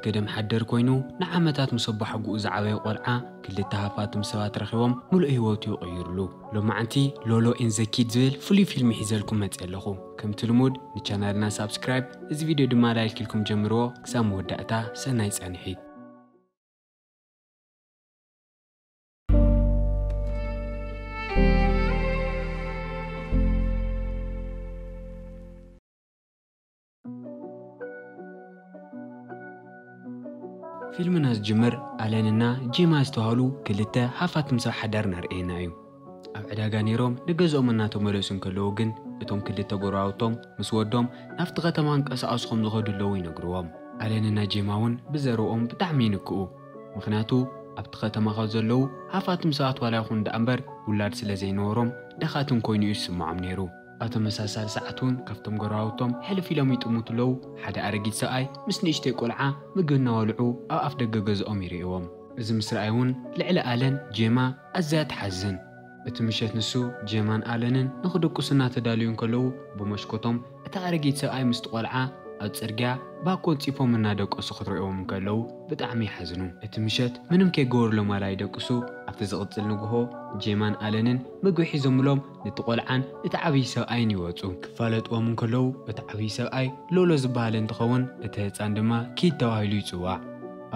ገደም ሓደር ኮይኑ ንዓመታት ምስ ኣቦሓጉኡ ዝዓበየ ቆልዓ ክልተ ሃፋትም ሰባት ረኺቦም ምሉእ ህይወቱ ይቕይርሉ። ሎማዓንቲ ሎሎ ኤን ዘ ኪድ ዝብል ፍሉይ ፊልም ሒዘልኩም መፅእ ኣለኹ። ከምቲ ልሙድ ንቻናልና ሳብስክራይብ፣ እዚ ቪድዮ ድማ ላይክ ኢልኩም ጀምርዎ። ክሳብ መወዳእታ ሰናይ ፃንሒት። ፊልምና ዝጅምር ኣለንና ጄማ ዝተባህሉ ክልተ ሃፋትም ሰብ ሓዳር እናርኣየና እዩ። ኣብ ዕዳጋ ነይሮም ንገዝኦም እናተመለሱ እንከለዉ ግን እቶም ክልተ ጎረባብቶም ምስ ወዶም ናብቲ ከተማ እንቀሳቐሱ ከም ዝኸዱ ኣለዉ ይነግርዎም። ኣለንና ጄማ እውን ብዘረብኦም ብጣዕሚ ይንክኡ። ምኽንያቱ ኣብቲ ከተማ ካብ ዘለዉ ሃፋትም ሰባት ዋላ ይኹን ደኣ እምበር ውላድ ስለ ዘይነበሮም ደኻትም ኮይኑ እዩ ዝስምዖም ነይሩ። ኣብ ተመሳሳሊ ሰዓት እውን ካብቶም ጎረባብቶም ሕልፍ ኢሎም ይጥምቱ ኣለዉ ሓደ ኣረጊት ሰብኣይ ምስ ንእሽተይ ቆልዓ ምግቢ እናበልዑ ኣብ ኣፍ ደገ ገዝኦም ይርእይዎም። እዚ ምስ ረኣይ እውን ልዕሊ ኣለን ጄማ ኣዝያ ትሓዝን። እቲ ምሸት ንሱ ጄማን ኣለንን ንኽድቅሱ እናተዳለዩ እንከለዉ ብመስኮቶም እቲ ኣረጊት ሰብኣይ ምስቲ ቆልዓ ኣብ ጽርግያ ባኮ ኣንጺፎም እናደቀሱ ክትርእዮም እንከለዉ ብጣዕሚ ይሓዝኑ። እቲ ምሸት ምንም ከይገበሩሎም ዋላ ይደቅሱ፣ ኣብቲ ዝቕጽል ንግሆ ጄማን ኣለንን ምግቢ ሒዞምሎም ነቲ ቆልዓን ነቲ ዓብዪ ሰብኣይን ይወጹ። ክፋለጥዎም እንከለዉ እቲ ዓብዪ ሰብኣይ ሎሎ ዝበሃል እንትኸውን እቲ ህፃን ድማ ኪድ ተባሂሉ ይጽዋዕ።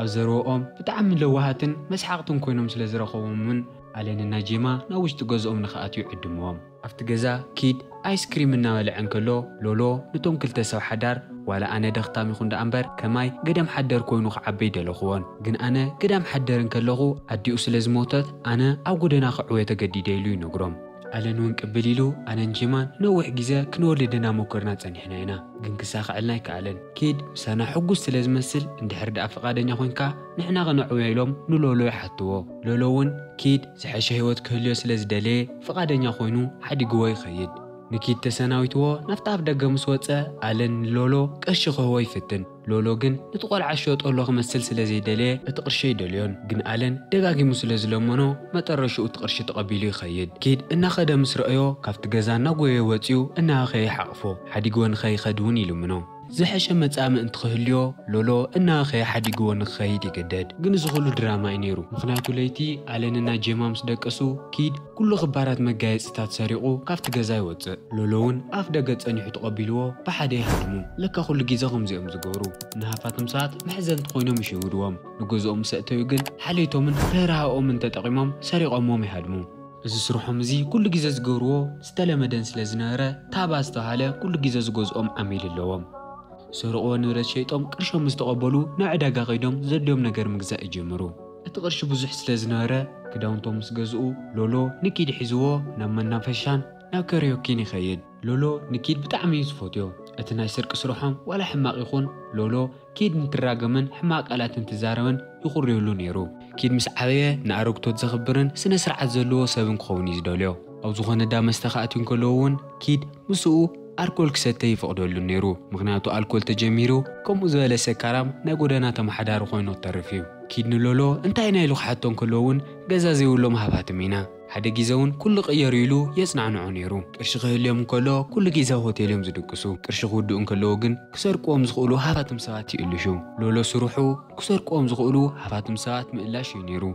ኣብ ዘረብኦም ብጣዕሚ ለዋሃትን መስሓቕትን ኮይኖም ስለ ዝረኸቦምን ኣለንና ጄማ ናብ ውሽጢ ገዝኦም ንኽኣትዩ ይዕድምዎም። ኣብቲ ገዛ ኪድ ኣይስክሪም እናበልዐ እንከሎ ሎሎ ነቶም ክልተ ሰብ ሓዳር ዋላ ኣነ ደኽታም ይኹን ደኣ እምበር ከማይ ገዳም ሓደር ኮይኑ ክዓበ ኣይደለኹዎን። ግን ኣነ ገዳም ሓደር እንከለኹ ኣዲኡ ስለ ዝሞተት ኣነ ኣብ ጎደና ክዕወ ተገዲደ ኢሉ ይነግሮም። ኣለን እውን ቅብል ኢሉ ኣነን ጄማን ነዊሕ ግዜ ክንወልድ እናሞከርና ጸኒሕና ኢና፣ ግን ክሳኸዐልና ኣይከኣለን። ኪድ ምሳና ሕጉስ ስለ ዝመስል እንድሕር ደኣ ፍቓደኛ ኮይንካ ንሕና ከነዕውዮ ኢሎም ንሎሎ ይሓትዎ። ሎሎ እውን ኪድ ዝሐሸ ህይወት ክህልዮ ስለ ዝደለየ ፍቓደኛ ኮይኑ ሓዲግዎ ይኸይድ። ንኪድ ተሰናዊትዎ ናብቲ ኣፍ ደገ ምስ ወጸ ኣለን ንሎሎ ቅርሺ ክህቦ ይፍትን። ሎሎ ግን ነቲ ቆልዓ ዝሸጠሎ ክመስል ስለ ዘይደለየ እቲ ቅርሺ ኣይደልዮን። ግን ኣለን ደጋጊሙ ስለ ዝለመኖ መጠረሽኡ እቲ ቅርሺ ተቐቢሉ ይኸይድ። ኪድ እናኸደ ምስ ረኣዮ ካብቲ ገዛ እናጎየ ወጺኡ እናሃኸየ ይሓቕፎ። ሓዲግዎ ንኸይኸድ እውን ይልምኖ። ዝሐሸ መጻኢ ምእንቲ ክህልዮ ሎሎ እናሃኸየ ሓዲግዎ ንክኸይድ ይግደድ። ግን እዚ ኩሉ ድራማ እዩ ነይሩ። ምኽንያቱ ለይቲ ኣለንና ጄማ ምስ ደቀሱ ኪድ ኩሉ ክባራት መጋየጽታት ሰሪቑ ካብቲ ገዛ ይወጽእ። ሎሎ እውን ኣፍ ደገ ጸኒሑ ተቐቢልዎ ብሓደ ይሃድሙ። ለካ ኩሉ ግዜ ከምዚኦም ዝገብሩ ንሃፋትም ሰባት መሕዘንቲ ኮይኖም ይሽውድዎም። ንገዝኦም ምስ ኣእተዩ ግን ሓልዮቶምን ርህራህኦምን ተጠቒሞም ሰሪቖምዎም ይሃድሙ። እዚ ስርሖም እዚ ኩሉ ግዜ ዝገብርዎ ዝተለመደን ስለ ዝነበረ ታባ ዝተባሃለ ኩሉ ግዜ ዝገዝኦም ዓሚል ኣለዎም። ዝሰርቕዎ ንብረት ሸይጦም ቅርሾም ምስ ተቐበሉ ናብ ዕዳጋ ከይዶም ዘድልዮም ነገር ምግዛእ ይጅምሩ። እቲ ቅርሺ ብዙሕ ስለ ዝነበረ ክዳውንቶም ምስ ገዝኡ ሎሎ ንኪድ ሒዝዎ ናብ መናፈሻን ናብ ከርዮኪን ይኸይድ። ሎሎ ንኪድ ብጣዕሚ እዩ ዝፈትዮ። እቲ ናይ ስርቂ ስርሖም ዋላ ሕማቕ ይኹን ሎሎ ኪድ እንትራገምን ሕማቕ ቃላት እንትዛረብን ይኹርየሉ ነይሩ። ኪድ ምስ ዓበየ ንኣረግቶት ዘኽብርን ስነ ስርዓት ዘለዎ ሰብን ክኸውን እዩ ዝደልዮ። ኣብ ዝኾነ እንዳ መስተ ክኣትዩ እንከለዉ እውን ኪድ ምስኡ ኣልኮል ክሰተ ይፈቕደሉ ነይሩ። ምኽንያቱ ኣልኮል ተጀሚሩ ከምኡ ዝበለ ሰካራም ናይ ጎደና ተመሓዳሪ ኮይኑ ክተርፍ እዩ። ኪድ ንሎሎ እንታይ ኢና ኢሉ ክሓቶ እንከሎ እውን ገዛ ዘይብሎም ሃፋትም ኢና፣ ሓደ ግዜ እውን ኩሉ ቅየሩ ኢሉ የጽናዕንዖ ነይሩ። ቅርሺ ክህልዮም እንከሎ ኩሉ ግዜ ሆቴል እዮም ዝድቅሱ። ቅርሺ ክውድኡ እንከለዉ ግን ክሰርቅዎም ዝኽእሉ ሃፋትም ሰባት ይእልሹ። ሎሎ ስርሑ ክሰርቅዎም ዝኽእሉ ሃፋትም ሰባት ምእላሽ እዩ ነይሩ።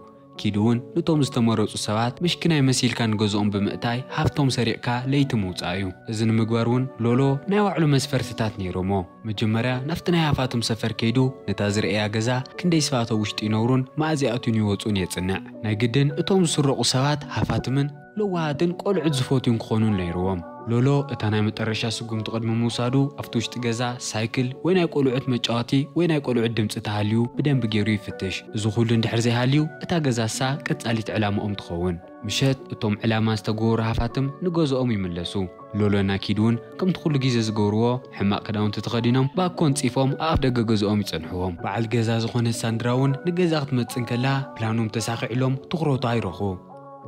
ኪድ እውን ነቶም ዝተመረጹ ሰባት ምሽክናይ መሲልካ ንገዝኦም ብምእታይ ሃፍቶም ሰሪቕካ ለይቲ ምውጻእ እዩ። እዚ ንምግባር እውን ሎሎ ናይ ባዕሉ መስፈርትታት ነይሮሞ። መጀመርያ ናብቲ ናይ ሃፋትም ሰፈር ከይዱ ነታ ዝርእያ ገዛ ክንደይ ሰባት ኣብ ውሽጢ ይነብሩን መኣዝ ይኣትዩን ይወጹን የጽንዕ። ናይ ግድን እቶም ዝስረቑ ሰባት ሃፋትምን ለዋሃትን ቆልዑት ዝፈትዩን ክኾኑ ነይርዎም። ሎሎ እታ ናይ መጠረሻ ስጉምቲ ቅድሚ ምውሳዱ ኣብቲ ውሽጢ ገዛ ሳይክል ወይ ናይ ቆልዑት መጫወቲ ወይ ናይ ቆልዑት ድምፂ ተሃልዩ ብደንቢ ገይሩ ይፍትሽ። እዚ ኩሉ እንድሕር ዘይሃልዩ እታ ገዛሳ ቀጻሊት ዕላምኦም ትኸውን። ምሸት እቶም ዕላማ ዝተገበሩ ሃፋትም ንገዝኦም ይምለሱ። ሎሎና ኪድ እውን ከምቲ ኩሉ ግዜ ዝገብርዎ ሕማቕ ክዳውንቲ ተኸዲኖም ባኮ ኣንጺፎም ኣፍ ደገ ገዝኦም ይጸንሕዎም። በዓል ገዛ ዝኾነት ሳንድራ እውን ንገዛ ክትመጽእ እንከላ ፕላኖም ተሳኺዕሎም ትኹረቱ ኣይረኽቡ።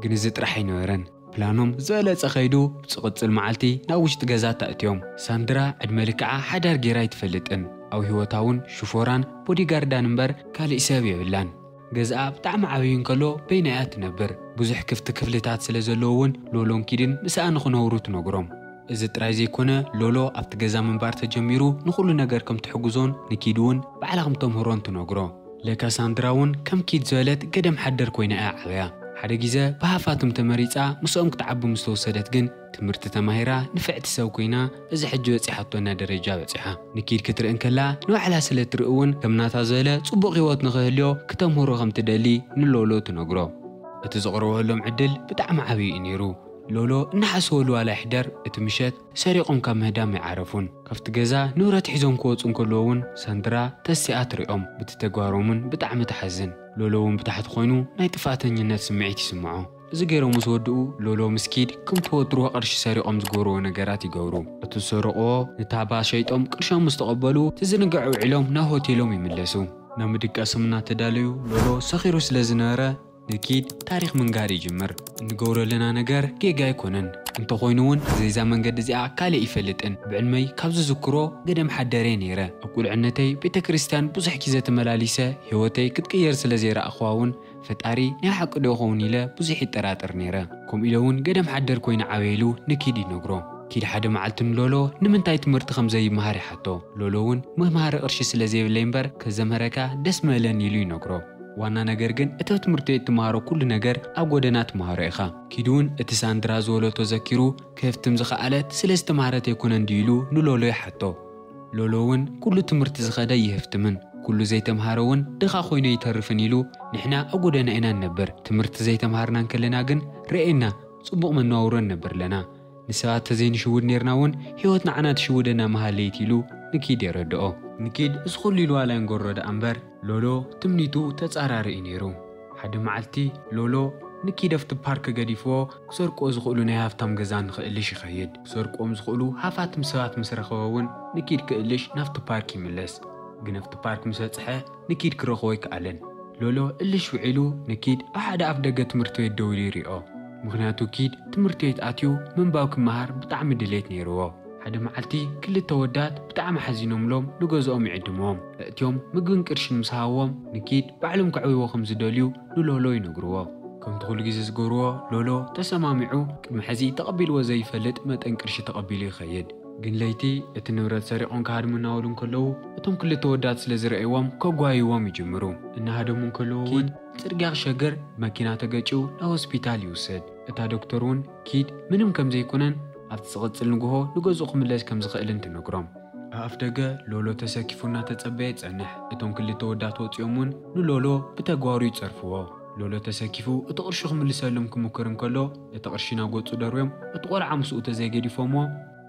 ግን እዚ ጥራሕ ኣይነበረን። ፕላኖም ዝበለጸ ከይዱ ዝቕጽል መዓልቲ ናብ ውሽጢ ገዛ ተእትዮም። ሳንድራ ዕድመ ልክዓ ሓዳር ጌራ ኣይትፈልጥን። ኣብ ህይወታ እውን ሽፎራን ቦዲጋርዳን እምበር ካሊእ ሰብ የብላን። ገዝኣ ብጣዕሚ ዓብዩ እንከሎ በይና እያ ትነብር። ብዙሕ ክፍቲ ክፍልታት ስለ ዘለዎ እውን ሎሎን ኪድን ምስኣ ንኽነብሩ ትነግሮም። እዚ ጥራይ ዘይኮነ፣ ሎሎ ኣብቲ ገዛ ምንባር ተጀሚሩ ንኹሉ ነገር ከም ትሕግዞን ንኪድ እውን ባዕላ ከም ተምህሮን ትነግሮ። ለካ ሳንድራ እውን ከም ኪድ ዝበለት ገደም ሓደር ኮይና እያ ዓብያ። ሓደ ግዜ ብሃፋትም ተመሪጻ ምስኦም ክትዓቢ ምስ ተወሰደት ግን ትምህርቲ ተማሂራ ንፍዕቲ ሰብ ኮይና፣ እዚ ሕጂ በጺሓቶ ደረጃ በጺሓ። ንኪድ ክትርኢ እንከላ ንባዕላ ስለ ትርኢ እውን ከም ናታ ዝበለ ጽቡቕ ህይወት ንኽህልዮ ክተምህሮ ከም ትደሊ ንሎሎ ትነግሮ። እቲ ዘቕረበሎም ዕድል ብጣዕሚ ዓብዪ እዩ ነይሩ። ሎሎ እናሓሰበሉ ዋላ ይሕደር፣ እቲ ምሸት ሰሪቖም ካብ ምህዳም ኣይዓረፉን። ካብቲ ገዛ ንብረት ሒዞም ክወጹ እንከለዉ እውን ሳንድራ ተሲኣ ትሪኦም። ብቲ ተግባሮምን ብጣዕሚ ትሓዝን። ሎሎ እውን ብታሕቲ ኮይኑ ናይ ጥፋተኝነት ስምዒት ይስምዖ። እዚ ገይሮም ምስ ወድኡ፣ ሎሎ ምስ ኪድ ከምቲ ወትሩ ቅርሺ ሰሪቖም ዝገብርዎ ነገራት ይገብሩ። እቲ ዝሰረቕዎ ንታባ ሸይጦም ቅርሾም ምስ ተቐበሉ፣ እቲ ዝንግዕ ውዒሎም ናብ ሆቴሎም ይምለሱ። ናብ ምድቃሶም እናተዳለዩ፣ ሎሎ ሰኺሩ ስለ ዝነበረ ንኪድ ታሪኽ ምንጋር ይጅምር። እንገብሮ ዘለና ነገር ጌጋ ኣይኮነን። እንተኾይኑ እውን ዘይዛ መንገዲ እዚኣ ካልእ ይፈልጥን። ብዕልመይ ካብ ዝዝክሮ ገደም ሓደረ ነይረ። ኣብ ቁልዕነተይ ቤተ ክርስቲያን ብዙሕ ግዜ ተመላሊሰ ህይወተይ ክትቅየር ስለ ዘይረኣኽዋ እውን ፈጣሪ ናይ ሓቂ ዶ ይኸውን ኢለ ብዙሕ ይጠራጠር ነይረ። ከምኡ ኢለ እውን ገደም ሓደር ኮይነ ዓበይሉ ንኪድ ይነግሮ። ኪድ ሓደ መዓልቲ ንሎሎ ንምንታይ ትምህርቲ ከም ዘይመሃር ይሓቶ። ሎሎ እውን መምሃሪ ቅርሺ ስለ ዘይብለይ እምበር ከዘምህረካ ደስ ምበለኒ ኢሉ ይነግሮ። ዋና ነገር ግን እቲ ኣብ ትምህርቲ ቤት ትመሃሮ ኩሉ ነገር ኣብ ጎደና ትመሃሮ ኢኻ። ኪድ እውን እቲ ሳንድራ ዝበለቶ ዘኪሩ ክህፍትም ዝኸኣለት ስለ ዝተምሃረት ኣይኮነን ድዩ ኢሉ ንሎሎ ይሓቶ። ሎሎ እውን ኩሉ ትምህርቲ ዝኸደ ይህፍትምን ኩሉ ዘይተምሃረ እውን ድኻ ኮይኑ ይተርፍን ኢሉ ንሕና ኣብ ጎደና ኢና ንነብር። ትምህርቲ ዘይተምሃርና እንከለና ግን ርኤና ጽቡቕ መነባብሮ ንነብር ኣለና። ንሰባት ተዘይንሽውድ ኔርና እውን ህይወት ንዓና ትሽውደና መሃለይት ኢሉ ንኪድ የረድኦ። ንኪድ እዚ ኩሉ ኢሉ ዋላ ይንገሮ ደኣ እምበር ሎሎ ትምኒቱ ተጻራሪ እዩ ነይሩ። ሓደ መዓልቲ ሎሎ ንኪድ ኣብቲ ፓርክ ገዲፍዎ ክሰርቅዎ ዝኽእሉ ናይ ሃፍታም ገዛ ንኽእልሽ ይኸይድ። ክሰርቅዎም ዝኽእሉ ሃፋትም ሰባት ምስ ረኸበ እውን ንኪድ ክእልሽ ናብቲ ፓርክ ይምለስ። ግን ኣብቲ ፓርክ ምስ በጽሐ ንኪድ ክረኽቦ ኣይከኣለን። ሎሎ እልሽ ውዒሉ ንኪድ ኣብ ሓደ ኣፍ ደገ ትምህርቲ ቤት ደው ኢሉ ይሪኦ። ምኽንያቱ ኪድ ትምህርቲ ቤት ኣትዩ ምንባብ ክመሃር ብጣዕሚ ድሌት ነይርዎ። ሓደ መዓልቲ ክልተ ወዳት ብጣዕሚ ሓዚኖምሎም ንገዝኦም ይዕድምዎም። ኣእትዮም ምግብን ቅርሽን ምስ ሃብዎም ንኪድ ባዕሎም ከዕብይዎ ከም ዝደልዩ ንሎሎ ይነግርዎ። ከምቲ ኩሉ ግዜ ዝገብርዎ ሎሎ ተሰማሚዑ ቅድሚ ሕዚ ተቐቢልዎ ዘይፈልጥ መጠን ቅርሺ ተቐቢሉ ይኸይድ። ግን ለይቲ እቲ ንብረት ሰሪቖም ክሃድሙ እናበሉ እንከለዉ እቶም ክልተ ወዳት ስለ ዝረእይዎም ከጓይዎም ይጅምሩ። እናሃደሙ እንከለዉ እውን ጽርግያ ክሸግር መኪና ተገጭው ናብ ሆስፒታል ይውሰድ። እታ ዶክተር እውን ኪድ ምንም ከም ዘይኮነን ኣብቲ ዝቕጽል ንግሆ ንገዝኡ ክምለስ ከም ዝኽእልን ትነግሮም። ኣብ ኣፍ ደገ ሎሎ ተሰኪፉ እናተጸበየ ይጸንሕ። እቶም ክልተ ወዳት ወጺኦም እውን ንሎሎ ብተግባሩ ይጸርፍዎ። ሎሎ ተሰኪፉ እቲ ቅርሺ ክምልሰሎም ክምክር እንከሎ እቲ ቅርሺ ናብ ገጹ ደርብዮም እቲ ቆልዓ ምስኡ ተዘይገዲፎምዎ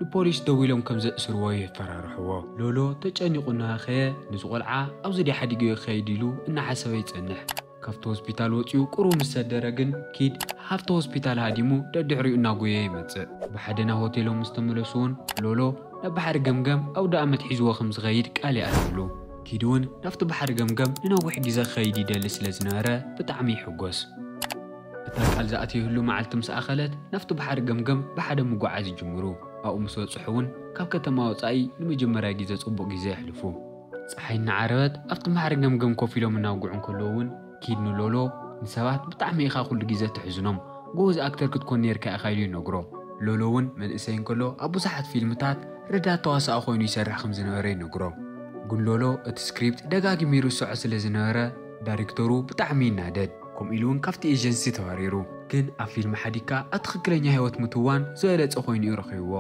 ንፖሊስ ደዊሎም ከም ዘእስርዎ የፈራርሕዎ። ሎሎ ተጨኒቑ እናኸየ ነዚ ቆልዓ ኣብዚ ድዩ ሓዲገዮ ክኸይድ ኢሉ እናሓሰበ ይጸንሕ። ካብቲ ሆስፒታል ወጺኡ ቁሩብ ምስ ሰደረ ግን ኪድ ሃፍቲ ሆስፒታል ሃዲሙ ደድሕሪኡ እናጎየ ይመጽእ። ብሓደ ናብ ሆቴሎም ምስ ተመለሱ እውን ሎሎ ናብ ባሕሪ ገምገም ኣውደ ኣመት ሒዝዎ ከም ዝኸይድ ቃል ይኣትወሉ። ኪድ እውን ናብቲ ባሕሪ ገምገም ንነዊሕ ግዜ ክኸይድ ይደሊ ስለ ዝነበረ ብጣዕሚ ይሕጎስ። እታ ቃል ዝኣተየሉ መዓልቲ ምስ ኣኸለት ናብቲ ባሕሪ ገምገም ብሓደ ምጉዓዝ ይጅምሩ። ኣብኡ ምስ በጽሑ እውን ካብ ከተማ ወጻኢ ንመጀመርያ ግዜ ጽቡቕ ግዜ የሕልፉ። ጸሓይ እናዓረበት ኣብቲ ባሕሪ ገምገም ኮፍ ኢሎም እናውግዑ እንከለዉ እውን ኪድ ንሎሎ ንሰባት ብጣዕሚ ኢኻ ኩሉ ግዜ ተሕዝኖም፣ ጎበዝ ኣክተር ክትኮን ኔርካ ኢኻ ኢሉ ይነግሮ። ሎሎ እውን መንእሰይ እንከሎ ኣብ ብዙሓት ፊልምታት ረዳት ተዋሳኢ ኮይኑ ይሰርሕ ከም ዝነበረ ይነግሮ። ግን ሎሎ እቲ ስክሪፕት ደጋጊሙ ይርስዖ ስለ ዝነበረ ዳይሬክተሩ ብጣዕሚ ይናደድ። ከምኡ ኢሉ እውን ካብቲ ኤጀንሲ ተባሪሩ። ግን ኣብ ፊልም ሓዲግካ ኣብ ትኽክለኛ ህይወት ምትዋን ዝበለጸ ኮይኑ እዩ ረኺብዎ።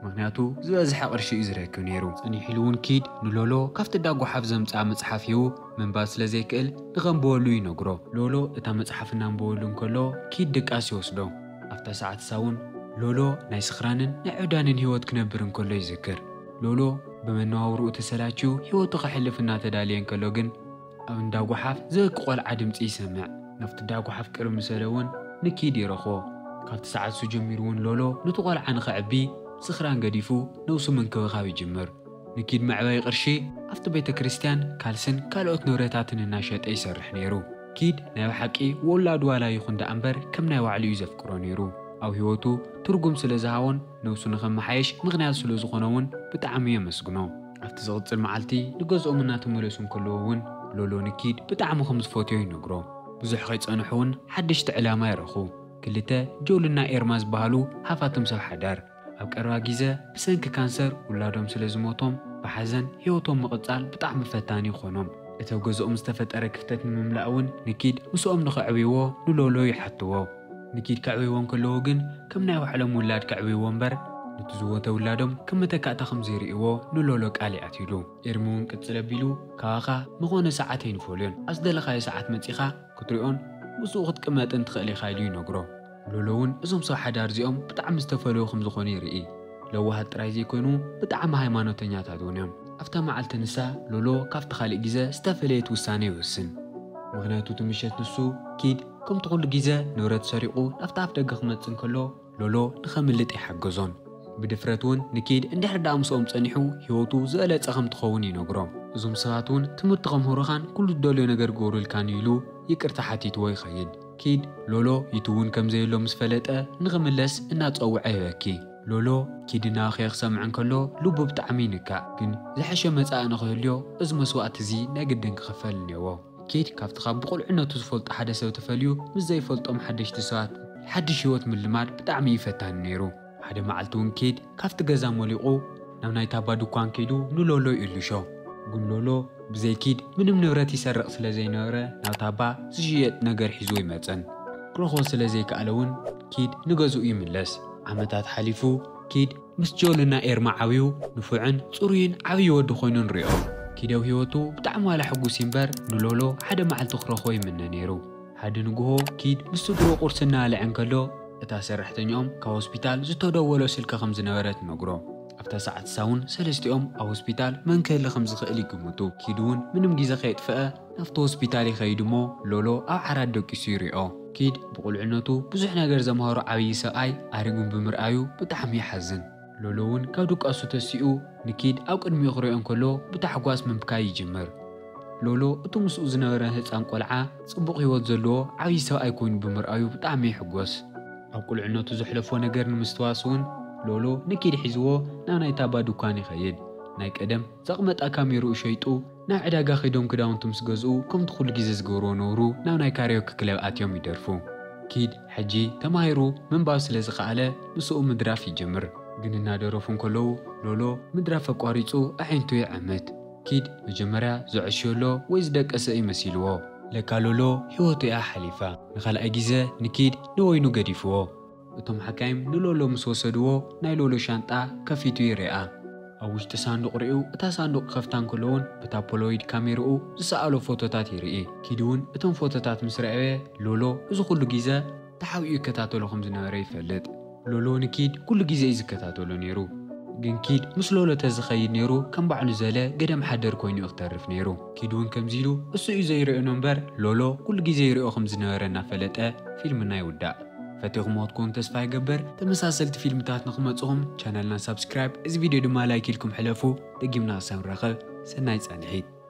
ምኽንያቱ ዝበዝሐ ቅርሺ እዩ ዝረክብ ነይሩ። ጸኒሑ ኢሉ እውን ኪድ ንሎሎ ካብቲ ዳጓሓፍ ዘምጽኣ መጽሓፍ ሂቡ ምንባብ ስለ ዘይክእል ንኸንብበሉ ይነግሮ። ሎሎ እታ መጽሓፍ እናንበበሉ እንከሎ ኪድ ድቃስ ይወስዶ። ኣብታ ሰዓት እሳ እውን ሎሎ ናይ ስኽራንን ናይ ዕብዳንን ህይወት ክነብር እንከሎ ይዝክር። ሎሎ ብመነባብርኡ ተሰላችዩ ህይወቱ ከሕልፍ እናተዳለየ እንከሎ ግን ኣብ እንዳ ጓሓፍ ዝበኪ ቆልዓ ድምጺ ይሰምዕ። ናብቲ እንዳ ጓሓፍ ቅርብ ምስ በለ እውን ንኪድ ይረኽቦ። ካብቲ ሰዓት እሱ ጀሚሩ እውን ሎሎ ነቲ ቆልዓ ንኸዕቢ ስኽራን ገዲፉ ነብሱ ምንክብኻብ ይጅምር። ንኪድ መዕበዪ ቅርሺ ኣብቲ ቤተ ክርስቲያን ካልስን ካልኦት ንብረታትን እናሸጠ ይሰርሕ ነይሩ። ኪድ ናይ ብሓቂ ወላዱ ዋላ ይኹን ደኣ እምበር ከም ናይ ባዕሉ እዩ ዘፍቅሮ ነይሩ። ኣብ ህይወቱ ትርጉም ስለ ዝሃቦን ነብሱ ንኸመሓየሽ ምኽንያት ስለ ዝኾኖ እውን ብጣዕሚ የመስግኖ። ኣብቲ ዝቕጽል መዓልቲ ንገዝኦም እናተመለሱ እንከለዉ እውን ሎሎ ንኪድ ብጣዕሚ ከም ዝፈትዮ ይነግሮ። ብዙሕ ከይጸንሑ እውን ሓደሽቲ ዕላማ ይረኽቡ። ክልተ ጆልና ኤርማ ዝበሃሉ ሃፋትም ሰብ ሓዳር ኣብ ቀረባ ግዜ ብሰንኪ ካንሰር ውላዶም ስለ ዝሞቶም፣ ብሓዘን ህይወቶም ምቕጻል ብጣዕሚ ፈታኒ ይኾኖም። እቲ ኣብ ገዝኦም ዝተፈጠረ ክፍተት ንምምላእ እውን ንኪድ ምስኦም ንኸዕብይዎ ንሎሎ ይሓትዎ። ንኪድ ከዕብይዎ እንከለዉ ግን ከም ናይ ባዕሎም ውላድ ከዕብይዎ እምበር፣ ነቲ ዝሞተ ውላዶም ከም መተካእታ ከም ዘይርእይዎ ንሎሎ ቃል ይኣትይሉ። ኤርሚ እውን ቅጽል ኣቢሉ፣ "ካባኻ ዝኾነ ሰዓት ኣይንፈልዮን፣ ኣብ ዝደለኻዮ ሰዓት መጺኻ ክትሪኦን ምስኡ ክትቅመጥን ትኽእል ኢኻ" ኢሉ ይነግሮ። ሎሎ እውን እዞም ሰብ ሓዳር እዚኦም ብጣዕሚ ዝተፈለዩ ከም ዝኾኑ ይርኢ። ለዋሃት ጥራይ ዘይኮይኑ ብጣዕሚ ሃይማኖተኛታት እውን እዮም። ኣብታ መዓልቲ ንሳ ሎሎ ካብቲ ካልእ ግዜ ዝተፈለየት ውሳነ ይወስን። ምኽንያቱ እቲ ምሸት ንሱ ኪድ ከምቲ ኩሉ ግዜ ንብረት ሰሪቑ ናብቲ ኣፍ ደገ ክመጽእ እንከሎ ሎሎ ንኸምልጥ ይሓገዞን። ብድፍረት እውን ንኪድ እንድሕር ደኣ ምስኦም ጸኒሑ ህይወቱ ዝበለጸ ከም ትኸውን ይነግሮ። እዞም ሰባት እውን ትምህርቲ ከምህሩኻን ኩሉ ትደልዮ ነገር ክገብሩልካን እዩ ኢሉ ይቅርታ ሓቲትዎ ይኸይድ። ኪድ ሎሎ ዩቱብ እውን ከም ዘየሎ ምስ ፈለጠ ንኽምለስ እናጸውዐ ይበኪ። ሎሎ ኪድ እናበኸየ ክሰምዕ እንከሎ ልቡ ብጣዕሚ ይንካእ። ግን ዝሐሸ መጻኢ ንኽህልዮ እዚ መስዋእቲ እዚ ናይ ግድን ክኽፈል እኒአዎ። ኪድ ካብቲ ካብ ብቑልዕነቱ ዝፈልጦ ሓደ ሰብ ተፈልዩ ምስ ዘይፈልጦም ሓደሽቲ ሰባት ሓድሽ ህይወት ምልማድ ብጣዕሚ እዩ ፈታኒ ነይሩ። ሓደ መዓልቲ እውን ኪድ ካብቲ ገዛ ሞሊቑ ናብ ናይ ታባ ድኳን ከይዱ ንሎሎ ይእልሾ። ግን ሎሎ ብዘይ ኪድ ምንም ንብረት ይሰርቕ ስለ ዘይነበረ ናብ ታባ ዝሽየጥ ነገር ሒዙ ይመጽን። ክረኽቦ ስለ ዘይከኣለ እውን ኪድ ንገዝኡ ይምለስ። ዓመታት ሓሊፉ ኪድ ምስ ጆልና ኤርማ ዓብዩ ንፉዕን ጽሩይን ዓብዪ ወዲ ኮይኑ ንሪኦ። ኪድ ኣብ ህይወቱ ብጣዕሚ ዋላ ሕጉስ እዩ እምበር ንሎሎ ሓደ መዓልቲ ክረኽቦ ይምነ ነይሩ። ሓደ ንግሆ ኪድ ምስ ስድሮ ቁርሲ እናበልዐ እንከሎ እታ ሰራሕተኛኦም ካብ ሆስፒታል ዝተደወሎ ስልኪ ከም ዝነበረ ትነግሮ። ኣብታ ሰዓት እሳ እውን ሰለስቲኦም ኣብ ሆስፒታል መን ክህሊ ከም ዝኽእል ይግምቱ። ኪድ እውን ምንም ግዜ ከየጥፍአ ናብቲ ሆስፒታል ይኸይድ እሞ ሎሎ ኣብ ዓራት ደቂሱ ይሪኦ። ኪድ ብቑልዕነቱ ብዙሕ ነገር ዘምሃሮ ዓብዪ ሰብኣይ ኣሪጉን ብምርኣዩ ብጣዕሚ ይሓዝን። ሎሎ እውን ካብ ድቃሱ ተሲኡ ንኪድ ኣብ ቅድሚኡ ክሪኦ እንከሎ ብታሕጓስ ምብካይ ይጅምር። ሎሎ እቲ ምስኡ ዝነበረ ህፃን ቆልዓ ጽቡቕ ህይወት ዘለዎ ዓብዪ ሰብኣይ ኮይኑ ብምርኣዩ ብጣዕሚ ይሕጎስ። ኣብ ቁልዕነቱ ዘሕለፎ ነገር ንምስትዋስ እውን ሎሎ ንኪድ ሒዝዎ ናብ ናይ ታባ ድኳን ይኸይድ። ናይ ቀደም ዘቕመጣ ካሜርኡ ሸይጡ ናብ ዕዳጋ ከይዶም ክዳውንቲ ምስ ገዝኡ ከምቲ ኩሉ ግዜ ዝገብርዎ ነብሩ ናብ ናይ ካሪዮኪ ክለብ ኣትዮም ይደርፉ። ኪድ ሕጂ ተማሂሩ ምንባብ ስለ ዝኸኣለ ምስኡ ምድራፍ ይጅምር። ግን እናደረፉ እንከለዉ ሎሎ ምድራፍ ኣቋሪጹ ኣዒንቱ ይዕምት። ኪድ መጀመርያ ዘዕሽዮ ኣሎ ወይ ዝደቀሰ እዩ መሲልዎ። ለካ ሎሎ ህይወቱ እያ ሓሊፋ። ንኻልኣይ ግዜ ንኪድ ንወይኑ ገዲፍዎ። እቶም ሓካይም ንሎሎ ምስ ወሰድዎ ናይ ሎሎ ሻንጣ ከፊቱ ይርኣ። ኣብ ውሽጢ ሳንዱቕ ሪኡ እታ ሳንዱቕ ክኸፍታ እንከሎ እውን ብታፖሎይድ ካሜርኡ ዝሰኣሎ ፎቶታት ይርኢ። ኪድ እውን እቶም ፎቶታት ምስ ረኣየ ሎሎ እዚ ኩሉ ግዜ ተሓቢኡ ይከታተሎ ከም ዝነበረ ይፈልጥ። ሎሎ ንኪድ ኩሉ ግዜ እዩ ዝከታተሎ ነይሩ። ግን ኪድ ምስ ሎሎ ተዝኸይድ ነይሩ ከም ባዕሉ ዘለ ገደም ሓደር ኮይኑ እዩ ክተርፍ ነይሩ። ኪድ እውን ከምዚ ኢሉ እሱ እዩ ዘይርእዮ እምበር ሎሎ ኩሉ ግዜ ይርእዮ ከም ዝነበረ እናፈለጠ ፊልምና ይውዳእ። ፈቲኹምዎ ትኮኑ ተስፋ ይገብር። ተመሳሰልቲ ፊልምታት ንክመፅኹም ቻነልና ሳብስክራይብ፣ እዚ ቪድዮ ድማ ላይክ ኢልኩም ሕለፉ። ደጊምና ክሳብ ንራኸብ ሰናይ ፃንሒት።